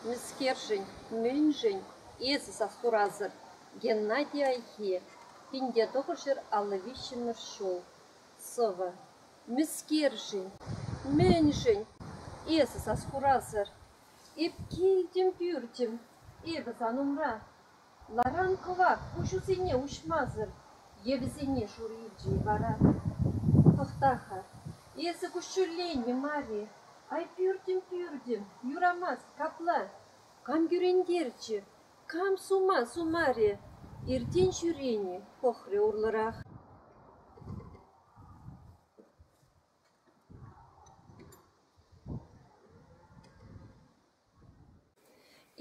Мӗскершӗн, мӗншӗн эсӗ сас-хурасӑр? Геннадий Айхи, 1953 ҫул. Сӑвӑ. Мӗскершӗн, мӗншӗн эсӗ сас-хурасӑр? Эп килтӗм пӳртӗм, эпӗ сан умра. Ларан кӑвак куҫусене уҫмасӑр е вӗсене шур илчӗ-и вара? Тӑхта-ха, эсӗ куҫҫульленнӗ мар-и? Ай, пӳртӗм-пӳртӗм, юрамасть капла. Кам кӳрентерчӗ, кам сума сумарӗ? Иртен-ҫӳрен-и пӑхрӗ урлӑрах.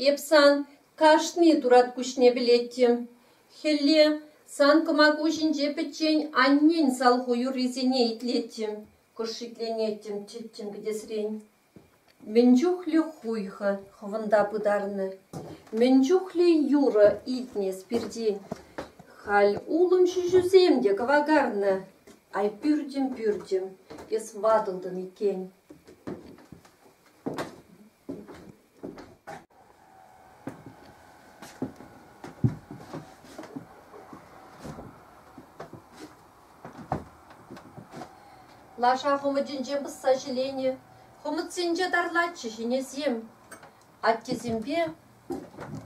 Эп сан кашни турат куҫне пӗлеттӗм. Хӗлле сан кӑмаку ҫинче пӗччен аннен салху юррисене итлеттӗм, кӑшт шикленеттӗм тӗттӗм кӗтесрен. Мӗн чухлӗ хуйхӑ хӑвӑнта пытарнӑ, мӗн чухлӗ юрӑ илтнӗ эс пиртен. Халь улӑм ҫӳҫӳсем те кӑвакарнӑ. Ай, пӳртӗм-пӳртӗм, эс ватӑлтӑн иккен. Лаша хӑмӑтӗнчен пӑсса ҫӗленӗ, хӑмӑтсенче тарлатчӗҫ ӗнесем. Аттесемпе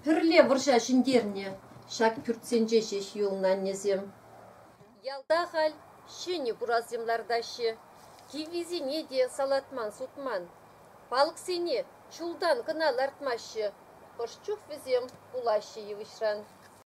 пӗрле вӑрҫа ҫӗнтернӗ, ҫак пӳртсенче ҫеҫ юлнӑ аннесем. Ялта халь ҫӗнӗ пурасем лартаҫҫӗ, киввисене те салатман-сутман. Палӑксене чултан кӑна лартмаҫҫӗ, хӑш чух вӗсем пулаҫҫӗ йывӑҫран.